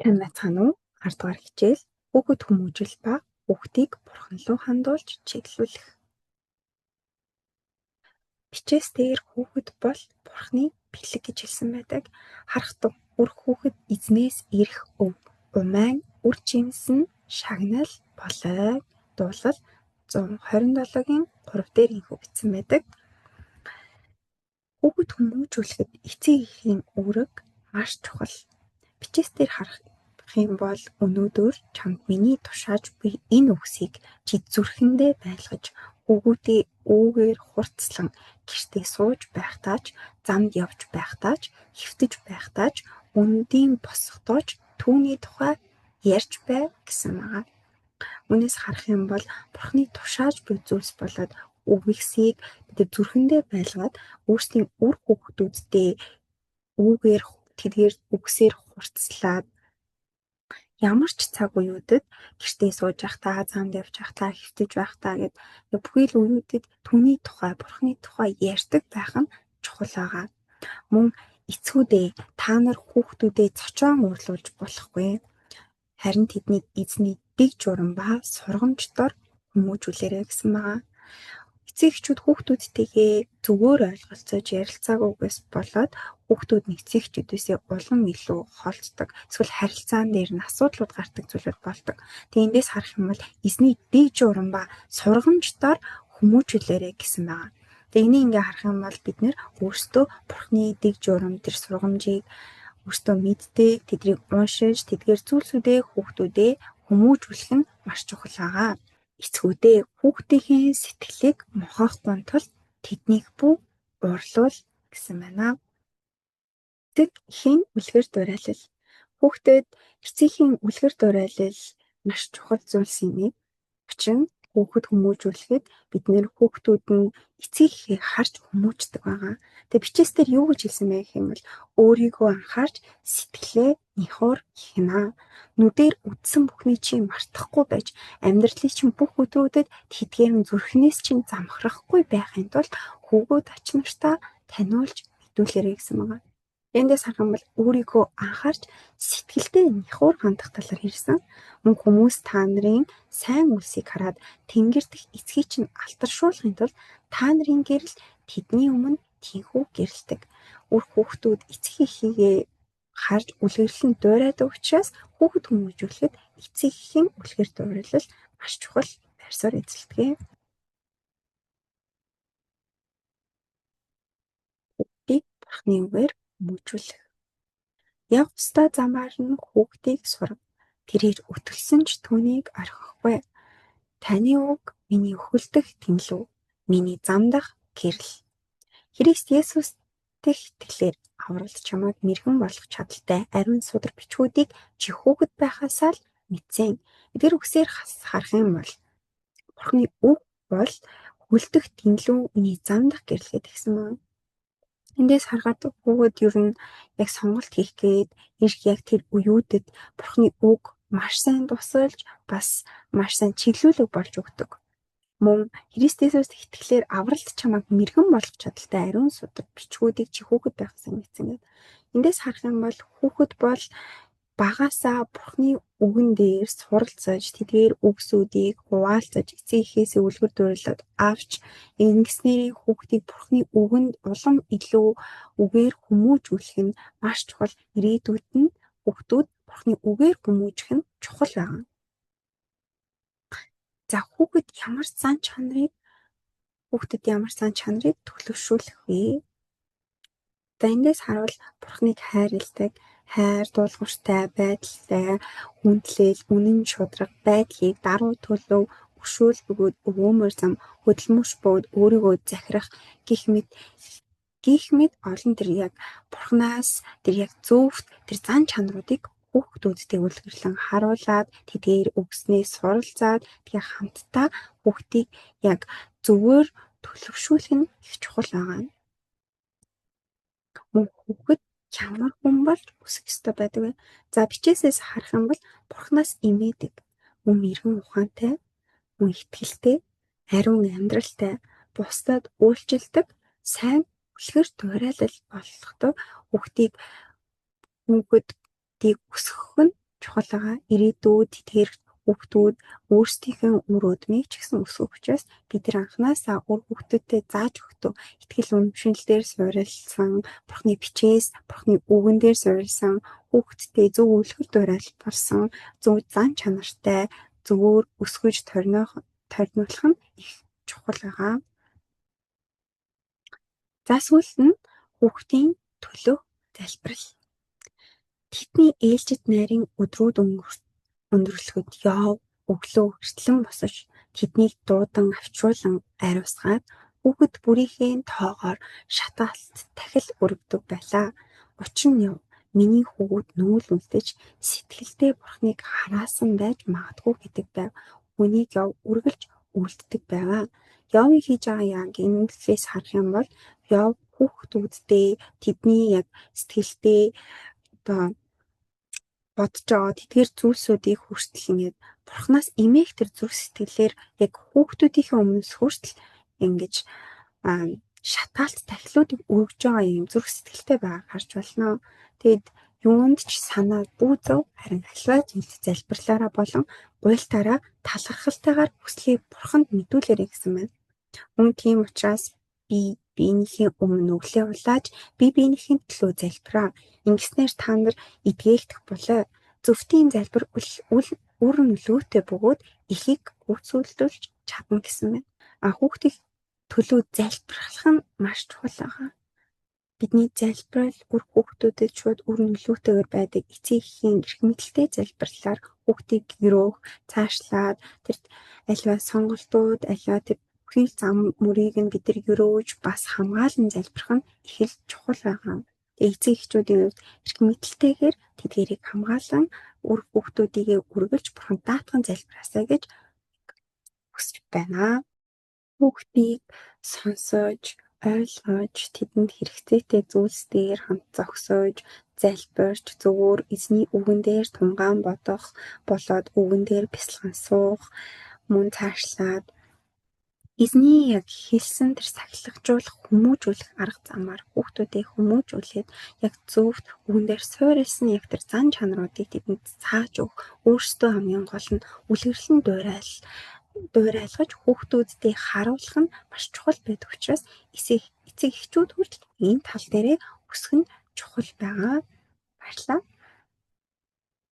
Сайн байцгаана уу? 10 дугаар хичээл хүүхэд хүмүүжил ба хүүхдийг бурхан руу хандуулж чиглүүлэх. Бичээс дээр хүүхэд бол бурханы бэлэг гэж хэлсэн байдаг. Харах тун үр хүүхэд эзнээс ирэх өв. Умайн үр жимс нь шагнал болой. Дуулал 127-гийн 3 дээр инхүү бичсэн байдаг. Хүүхэд хүмүүжүүлэхэд эцэг эхийн үүрэг маш чухал. Бичээс дээр харах юм бол өнөөдөр чамд миний тушааж буй энэ үгсийг чи зүрхэндээ байлгаж хүүгүүдээ үүгээр хурцлан гэртээ сууж байхдаа ч замд явж байхдаа ч хэвтэж байхдаа ч өндийн босохдоо ч түүний тухай ярьж бай гэсэн байгаа. Үүнээс харах юм бол Бурхны тушааж буй зүйлс болоод үгсийг бид зүрхэндээ байлгаад өөрсдийн үр хүүхдүүддээ үүгээр тэдгээр үгсээр хурцлаад ямар ч цаг үеүүдэд гэртээ сууж байхдаа, замд явж байхдаа, хэвтэж байхдаа гэд бүхий л үеүүдэд түүний тухай, Бурхны тухай ярьдаг байх нь чухал байгаа. Мөн эцгүүдээ та нар хүүхдүүдээ цочоон уурлуулж болохгүй. Харин тэднийг эзний дэг журам ба сургамж дор хүмүүжүүлээрэй гэсэн байгаа. Эцэг эхчүүд хүүхдүүдтэйгээ зүгээр ойлголцож ярилцаагүйгээс болоод хүүхдүүд нь эцэг эхчүүдээсээ улам илүү холддог. Эсвэл харилцаан дээр нь асуудлууд гардаг зүйлүүд болдог. Тэгээ эндээс харах юм бол эзний дэг журам ба сургамж дор хүмүүжүүлээрэй гэсэн байгаа. Тэгээ энийг ингээ харах юм бол бид нэр өөрсдөө Бурхны дэг журам тэр сургамжийг өөрсдөө мэддэг, тэднийг уншиж, тэдгээр зүйлсүүдээ хүүхдүүдээ хүмүүжүүлэх нь маш чухал байгаа. Эцгүүдээ хүүхдийнхээ сэтгэлийг мохоохгүй тул тэднийг бүү уурлуул гэсэн байна. Эцэг эхийн үлгэр дуурайлал. Хүүхдэд эцэгхийн үлгэр дуурайлал маш чухал зүйлс юм. Учир нь хүүхэд хүмүүжүүлэхэд бид нэр хүүхдүүд нь эцэг эхээ харж хүмүүждэг байгаа. Тэгээ бичээс дээр юу гэж хэлсэн бэ гэх юм бол өөрийгөө анхаарч сэтгэлээ нихуур хянаа. Нүдээр үдсэн бүхний чи мартахгүй байж амьдралын чинь бүх өдрүүдэд тэдгээр нь зүрхнээс чинь замхрахгүй байхын тулд хүүгүүд ач нартаа таниулж мэдүүлээрэй гэсэн байгаа. Эндээс харах юм бол өөрийгөө анхаарч сэтгэлдээ нихуур хандах талаар хэлсэн. Мөн хүмүүс та нарын сайн үйлсийг хараад тэнгэр дэх эцгийг чинь алдаршуулахын тулд та нарын гэрэл тэдний өмнө тэнхүү гэрэлдэг. Үр хүүхдүүд эцэг эхийгээ харж үлгэрлэн дуурайдаг учраас хүүхэд хүмүүжүүлэхэд эцэг эхийн үлгэр дуурайлал маш чухал байр суурь эзэлдэг. Хүүхдийг Бурхны үгээр хүмүүжүүлэх. Явах ёстой замаар нь хүүхдийг сурга. Тэрээр өтөлсөн ч түүнийг орхихгүй. Таны үг миний өхөлдөх тэнлүү, миний замдах гэрэл. Христ Есүс дэх итгэлээр авралт чамайг мэрэгэн болгох чадалтай ариун судар бичгүүдийг чи хүүхэд байхаасаа л мэдсэн. Эдгээр үгсээр харах юм бол Бурхны үг бол хөлдөх тэнлүү, миний замдах гэрэл гэдэг гэсэн байна. Эндээс харахад хүүхэд ер нь яг сонголт хийх гээд ирэх яг тэр үеүүдэд Бурхны үг маш сайн тусалж бас маш сайн чиглүүлэг болж өгдөг. Мөн Христ Есүст итгэлээр авралт чамайг мэрэгэн болгох чадaltaй ариун судар бичгүүдийг чи хүүхэд байхасаа мэдсэн гэдэг. Эндээс харах юм бол хүүхэд бол багаасаа Бурхны үгэн дээр суралцаж, тэдгээр үгсүүдийг хуваалцаж, эцэг эхээсээ үлгэр дуурайлаад авч ингэснээрээ хүүхдийг Бурхны үгэнд улам илүү үгээр хүмүүжүүлэх нь маш чухал. Ирээдүйд нь хүүхдүүд Бурхны үгээр хүмүүжих нь чухал байгаа. За хүүхэд ямар зан чанарыг хүүхдэд ямар зан чанарыг төлөвшүүлэх вэ? За эндээс харуул Бурхныг хайрладаг, хайр, дуулууртай, байдалтай, хүндлэл, үнэн шударга, байдлыг даруй төлөв, өршөөл бөгөөд өвөөмөр зам, хөдөлмөрч бөгөөд өөрийгөө захирах гэх мэт олон тэр яг Бурханаас тэр яг зөвхт тэр зан чанаруудыг хүүхдүүдтэй үлгэрлэн харуулад тэдгээр үгснээ суралцаад тэгээ хамтдаа хүүхдийг яг зөвөр төлөвшүүлэх нь их чухал байгаа. Мөн хүүхэд ямар хүн болж өсөх ёстой байдаг вэ? За бичээсээс харах юм бол Бурханаас имээдэг, мөн мэрэгэн ухаантай, мөн итгэлтэй, ариун амьдралтай, бусдад үйлчилдэг, сайн үлгэр дуурайлал болохдоо хүүхдийг хүүхдийг өсгөх нь чухал байгаа. Ирээдүйд тэдгээр хүүхдүүд өөрсдийнхөө үр удмыг ч гэсэн өсгөх учраас бид нар анханасаа үр хүүхдүүдэд зааж өгөхдөө итгэл үнэмшил дээр суурилсан, Бурхны бичээс, Бурхны үгэн дээр суурилсан, хүүхдтэй зөв үлгэр дуурайл болсон, зөв зан чанартай зөвөөр өсгөж торниулах нь их чухал байгаа. За сүүлд нь хүүхдийн төлөө залбирал. Тэдний ээлжит найрын өдрүүд өндөрлөхөд Йов өглөө эртлэн босож тэднийг дуудан авчруулан ариусгаад хүүхэд бүрийнхээ тоогоор шатаалт тахил өргөдөг байлаа. Учир нь Йов миний хүүгүүд нүүл үлдэж сэтгэлдээ Бурхныг хараасан байж магадгүй гэдэг байв. Үүнийг Йов үргэлж үйлддэг байваа. Йовын хийж байгаа яг энэ үйлдэлээс харах юм бол Йов хүүхдүүддээ тэдний яг сэтгэлдээ одоо бодож байгаа тэдгээр зүйлсүүдийг хүртэл ингээд Бурханаас эмээх тэр зүрх сэтгэлээр яг хүүхдүүдийнхээ өмнөөс хүртэл ингэж шатаалт тахилуудыг өргөж байгаа юм зүрх сэтгэлтэй байгааг харж байна. Тэгэд юунд ч санаа бүү зөв, харин аливаа зүйлд залбирлаараа болон гуйлтаараа талархалтайгаар хүслийг Бурханд мэдүүлээрэй гэсэн байна. Мөн тийм учраас би биенийхээ өмнө нүглээ улааж би биенийхээ төлөө залбираа. Ингэснээр та нар эдгээгдэх болой. Зөвхтийн залбир үр нөлөөтэй бөгөөд ихийг гүйцүүлдүүлж чадна гэсэн байна. А хүүхдийг төлөө залбирлах нь маш чухал байгаа. Бидний залбирал үр хүүхдүүдэд шууд үр нөлөөтэйгээр байдаг. Эцэг эхийн эрх мэдэлтэй залбирлаар хүүхдийг гэрөөх, цаашлаад тэр аливаа сонголтууд, аливаа тэр бүхий л зам мөрийг нь бид нар өрөөж бас хамгаалан залбирах нь их л чухал байгаа. Тэгээ эцэг эхчүүдийн хувьд эрх мэдэлтэйгээр тэдгэрийг хамгаалан үр хүүхдүүдийгээ үргэлж Бурханд даатхан залбираасай гэж хүсэж байна. Хүүхдийг сонсож, ойлгож, тэдэнд хэрэгцээтэй зүйлс дээр хамт зогсож, залбирч, зөвөр эзний үгэн дээр тунгаан бодох, болоод үгэн дээр бясалган суух, мөн цаашлаад эзний яг хэлсэн тэр сахилгажуулах, хүмүүжүүлэх арга замаар хүүхдүүдийг хүмүүжүүлээд яг зөвхт үгэн дээр суурилсан яг тэр зан чанаруудыг тэдэнд зааж өгөх, өөрсдөө хамгийн гол нь үлгэрлэн дуурайлгаж хүүхдүүддээ харуулах нь маш чухал байдаг учраас эцэг эхчүүд хүртэл энэ тал дээрээ өсөх нь чухал байгаа. Баярлалаа.